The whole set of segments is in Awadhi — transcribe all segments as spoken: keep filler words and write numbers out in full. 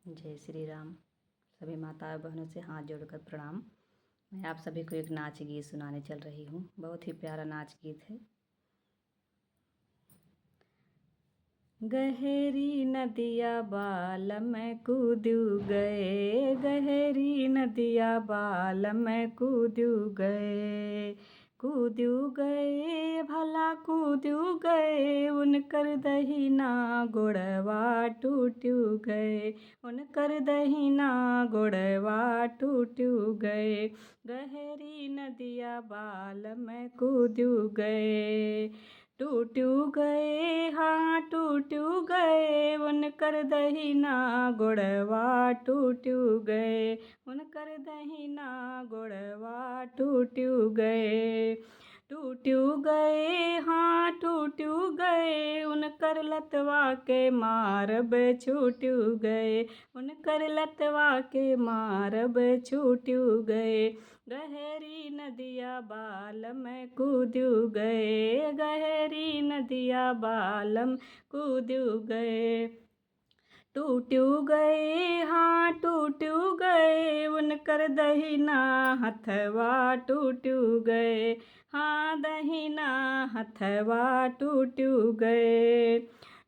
जय श्री राम। सभी माता और बहनों से हाथ जोड़कर प्रणाम। मैं आप सभी को एक नाच गीत सुनाने चल रही हूँ। बहुत ही प्यारा नाच गीत है। गहरी नदिया बालम कूदू गए, गहरी नदिया बालम कूदू गए, कूदू गए, भला कूदू गए, उनकर दहिना गोड़वा टूटू गए, उनकर दहिना गोड़वा टूटू गए, गहरी नदिया बालम कूदू गए, टूटू गए, हाँ टूटू गए, उनकर दहिना गोड़वा टूटू गए, उनकर दहिना गोड़वा टूटू गए, टूटू गए, हाँ टूटू गए, उनकर लतवा के मारब छूटू गए, उनकर लतवा के मारब छूटू गए, गहरी नदिया बालम कूदू गए, गहरी नदिया बालम कूदू गए, टूटू गए, हाँ टूटू गए, उनकर दहिना हथवा टूटू गए, हाँ दहिना हथवा टूटू गए,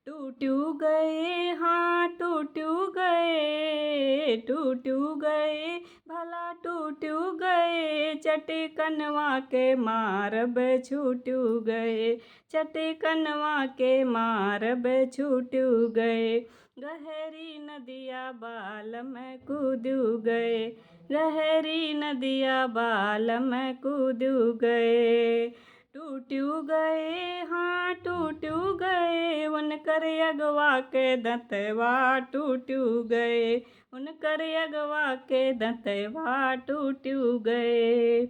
टूटू गए, हाँ टूटू गए, टूटू गए, भला टूटू गए, चटकनवा के मारब छूटू गए, चटकनवा के मारब छूटू गए, गहरी नदिया बालम कूदू गए, गहरी नदिया बालम कूदू गए, टूटू गए, हाँ टूटू गए, उनकर अगवा के दंतवा टूटू गए, उनकर अगवा के दंतवा टूटू गए,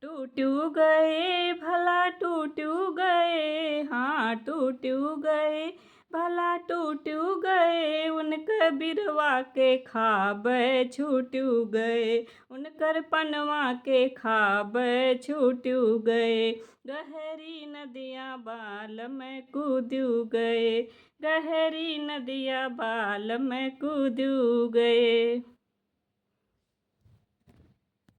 टूटू गए, भला टूटू गए, हाँ टूटू गए, भला टूटू गए, उनकर बिरवा के खाब छूटू गए, उनकर पनवा के खाब छूटू गए, गहरी नदिया बालम कूदू गए, गहरी नदिया बालम कूदू गए।